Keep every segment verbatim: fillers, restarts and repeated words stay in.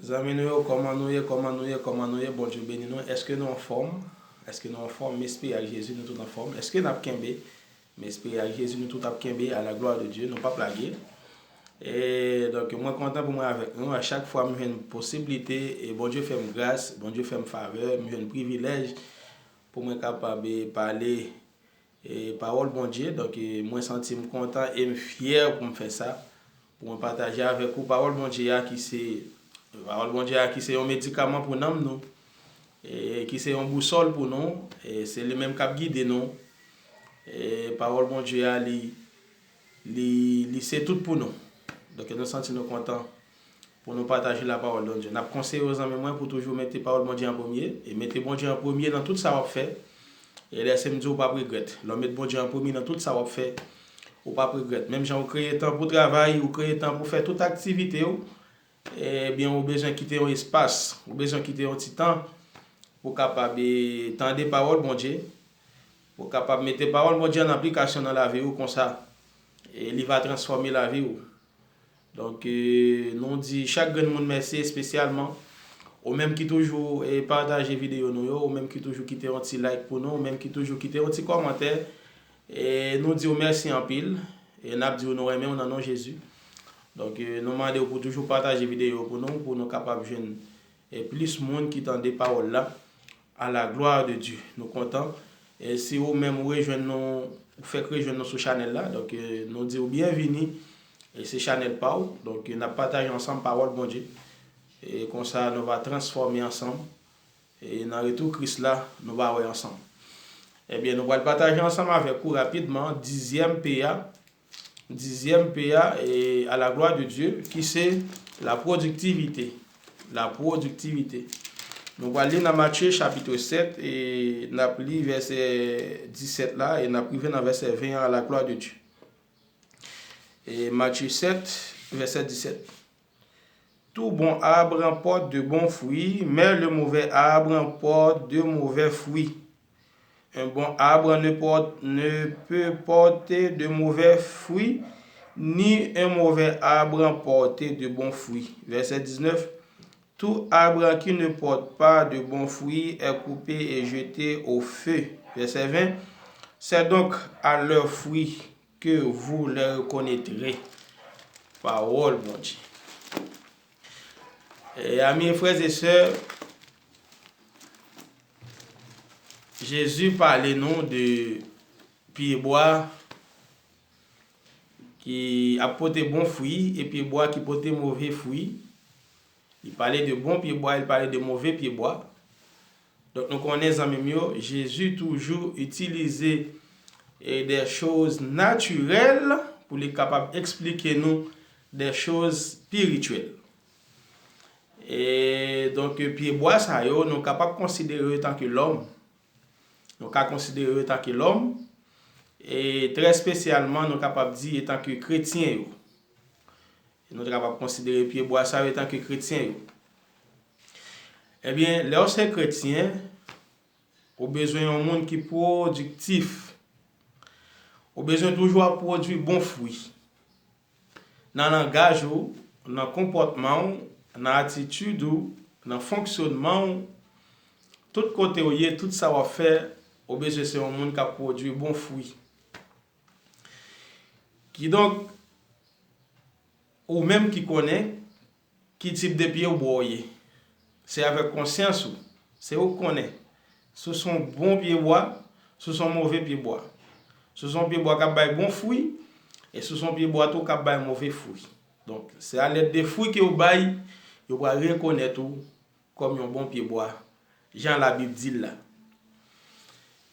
Zanmi nou yo, kòman nou ye, kòman nou ye, kòman nou ye? Bondye beni nou. Èske nou anfòm? Èske nou anfòm? M espere ak Jezi nou tout anfòm. Èske n ap kenbe? M espere ak Jezi nou tout ap kenbe, à la gloire de Dieu, nou p ap lage. E, donk, mwen kontan pou mwen avèk nou. A chak fwa m jwenn posiblite, e Bondye fè m gras, Bondye fè m favè, m jwenn privilèj pou mwen kapab, e, pale e pawòl Bondye. Donk, e, mwen santi m kontan e m fyè pou m fè sa, pou mwen pataje avèk ou pawòl Bondye a ki se, pawòl Bondye a ki se yon medikaman pou nanm nou, e ki se yon bousòl pou nou, e se li menm k ap gide nou. E pawòl Bondye a, li, li, li se tout pou nou. Donk, nou santi nou kontan pou nou pataje lapawòl de Dye. N ap konseye w, zanmi mwen, pou toujou mete pawòl Bondye an premye, e mete Bondye an premye nan tout sa w ap fè. E lè se m di w, ou p ap regrèt. Lè w met Bondye an premye nan tout sa w ap fè, ou p ap regrèt. Menm jan ou kreye tan pou travay, ou kreye tan pou fè tout aktivite w, ebyen, ou bezwen kite yon espas, ou bezwen kite yon ti tan pou w kapab, e, tande pawòl Bondye, pou w kapab mete pawòl Bondye an aplikasyon nan lavi w konsa, e li va transfòme lavi w. Donk, e, nou di chak grenn moun mèsi, espesyalman ou menm ki toujou, e, pataje videyo nou yo, ou menm ki toujou kite yon ti like pou nou, ou menm ki toujou kite yon ti kòmantè. E, nou di w mèsi anpil. E n ap di w nou renmen w nan non Jezi. Donk, e, nou mande w pou toujou pataje videyo pou nou, pou nou kapab jwenn e plis moun ki tande pawòl la, à la gloire de Dieu. Nou kontan. E si ou menm ou rejwenn nou, ou fèk rejwenn nou sou chanèl la, donk, e, nou di w byenvini. E se chanèl pa w. Donk, e, n ap pataje ansanm pawòl Bondye. E konsa, nou va transfòme ansanm. E nan retou Kris la, nou va wè ansanm. Ebyen, nou pral pataje ansanm avèk ou rapidman dizyèm P a. Dizyèm P a, e, à la gloire de Dieu, ki se la pwodiktivite. La pwodiktivite. Nou pral li nan Matye chapit sèt, e n ap li vèsè disèt la, e n ap rive nan vèsè ven an, à la gloire de Dieu. E Matye sèt, vèsè disèt. Tout bon arbre porte de bons fruits, mais le mauvais arbre porte de mauvais fruits. Un bon arbre ne porte, ne peut porter de mauvais fruits, ni un mauvais arbre porter de bons fruits. Verset dix-neuf. Tout arbre qui ne porte pas de bons fruits est coupé et jeté au feu. Verset vingt. C'est donc à leurs fruits que vous les reconnaîtrez. Pawòl Bondye. E, ami e frè e sè, Jezi pale nou de pyebwa ki ap pote bon fwi e pyebwa ki pote move fwi. Li pale de bon pyebwa, li pale de move pyebwa. Donk, nou konnen, zanmi m yo, Jezi toujou itilize, e, des choses naturelles pou li kapab eksplike nou des choses spirituelles. E, donk, pyebwa sa yo, nou kapab konsidere yo etanke lòm. Nou ka konsidere yo etanke lòm. E, trè espesyalman, nou kapab di etanke kretyen yo. Nou te kapab konsidere pyebwa sa yo etanke kretyen yo. Ebyen, lè w se kretyen, ou bezwen yon moun ki pwodiktif. Ou bezwen toujou ap pwodui bon fwi. Nan langaj ou, nan konpòtman w, nan atitid ou, nan fonksyònman w, tout kote w ye, tout sa w ap fè, ou bezwen se yon moun k ap pwodui bon fwi. Kidonk, ou menm ki konnen ki tip de pyebwa w ye. Se avèk konsyans ou. Se ou k konnen si w se yon bon pyebwa, si w se yon move pyebwa. Si w se yon pyebwa k ap bay bon fwi, e si w se yon pyebwa tou k ap bay move fwi. Donk, se alèd de fwi ke w bay, yo pral rekonèt ou kòm yon bon pyebwa, jan Labib di l la.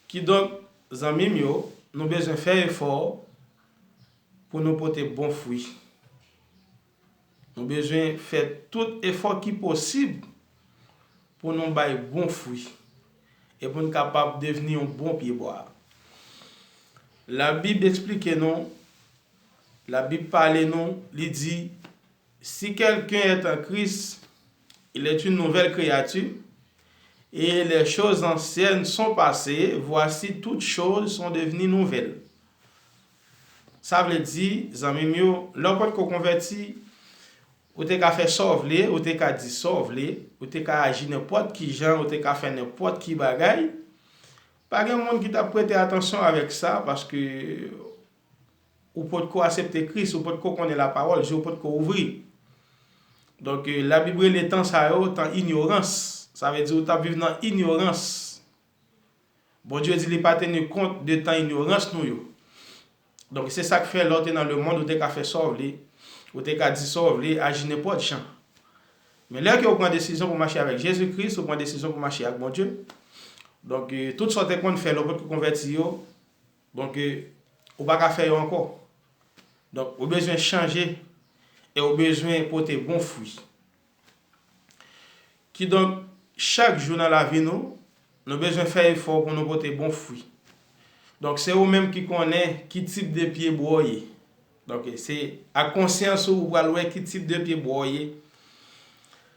Kidonk, zanmi m yo, nou bezwen fè efò pou nou pote bon fwi. Nou bezwen fè tout efò ki posib pou nou bay bon fwi e pou n kapab devni yon bon pyebwa. Labib eksplike nou, Labib pale nou, li di, Si quelqu'un est en Christ, il est une nouvelle créature, et les choses anciennes sont passées, voici toutes choses sont devenues nouvelles. Sa vle di, zanmi m yo, lè w potko konvèti, Ou te ka fè sa w vle, ou te ka di sa w vle, ou te ka aji nenpòt ki jan, ou te ka fè nenpòt ki bagay. Pa gen moun ki t ap prete atansyon avèk sa, paske ou potko aksepte Kris, ou potko konnen lapawòl, je w potko ouvri. Donk, eh, Labib rele tan sa yo tan inyorans. Sa vle di ou t ap viv nan inyorans. Bondye di li pa teni kont de tan inyorans nou yo. Donk, se sa k fè lè w te nan lemonn, ou te ka fè sa w vle, ou te ka di sa w vle, aji nenpòt jan. Men lè ke ou pran desizyon pou mache avèk Jezi Kris, ou pran desizyon pou mache ak Bondye. Donk, eh, tout sa w te konn fè lè w potko konvèti yo, donk, eh, ou pa ka fè yo ankò. Donk, ou bezwen chanje e ou bezwen pote bon fwi. Kidonk, chak jou nan lavi nou, nou bezwen fè efò pou nou pote bon fwi. Donk, se ou menm ki konnen ki tip de pyebwa w ye. Donk, se ak konsyans ou, ou pral wè ki tip de pyebwa w ye.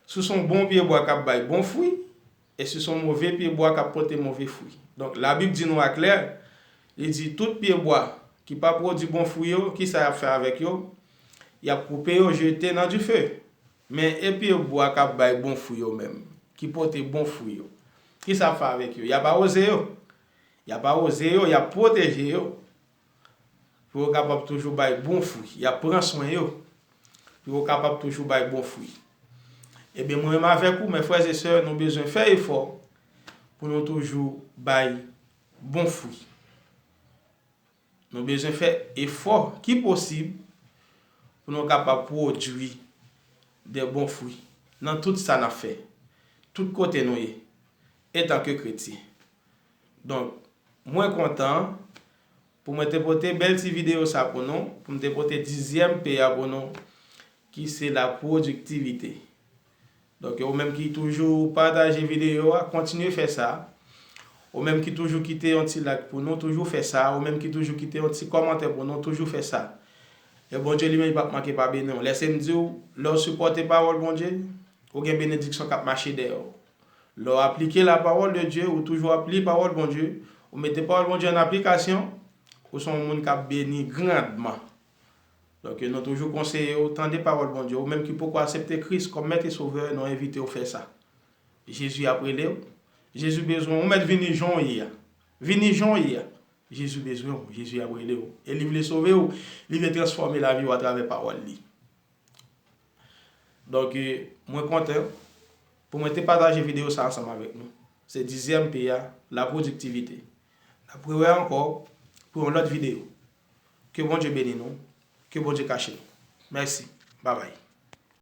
Si w se yon bon pyebwa k ap bay bon fwi, e si w se yon move pyebwa k ap pote move fwi. Donk, Labib di nou aklè, li di, tout pyebwa ki pa pwodui bon fwi yo, kisa y ap fè avèk yo? Y ap koupe yo, jete nan dife. Men e pyebwa k ap bay bon fwi yo menm, ki pote bon fwi yo, kisa y ap fè avèk yo? Y ap awoze yo. Y ap awoze yo, y ap pwoteje yo. Pou yo kapab toujou bay bon fwi. Y ap pran swen yo. Pou yo kapab toujou bay bon fwi. Ebyen, mwen menm avèk ou, mes frères et sœurs, nou bezwen fè efò pou nou toujou bay bon fwi. Nou bezwen fè efò ki posib pou nou kapab pwodui de bon fwi nan tout sa n ap fè, tout kote nou ye, etanke kretyen. Donk, mwen kontan pou mwen te pote bèl ti videyo sa pou nou, pou m te pote dizyèm P a pou nou, ki se lapwodiktivite. Donk, ou menm ki toujou pataje videyo a, kontinye fè sa. Ou menm ki toujou kite yon ti like pou nou, toujou fè sa. Ou menm ki toujou kite yon ti kòmantè pou nou, toujou fè sa. E Bondye li menm, li p ap manke pa beni w. Lèse m di w, lè w sipòte pawòl Bondye, ou gen benediksyon k ap mache dèyè w. Lè w aplike la parole de Dieu, ou toujou ap li pawòl Bondye, ou mete pawòl Bondye an aplikasyon, ou se yon moun k ap beni grandman. Donk, nou toujou konseye w, tande pawòl Bondye. Ou menm ki poko aksepte Kris kòm Mèt e Sovè, nou envite w fè sa. Jezi ap rele w. Jezi bezwen w. Ou mèt vini jan w ye a. Vini jan w ye a. Jezi bezwen w. Jezi ap rele w. E li vle sove w. Li vle transfòme lavi w atravè pawòl li. Donk, eh, mwen kontan pou mwen te pataje videyo sa ansanm avèk nou. Se dizyèm P a, lapwodiktivite. N ap rewè ankò pou yon lòt videyo. Ke Bondye beni nou. Ke Bondye kache nou. Mèsi. Babay.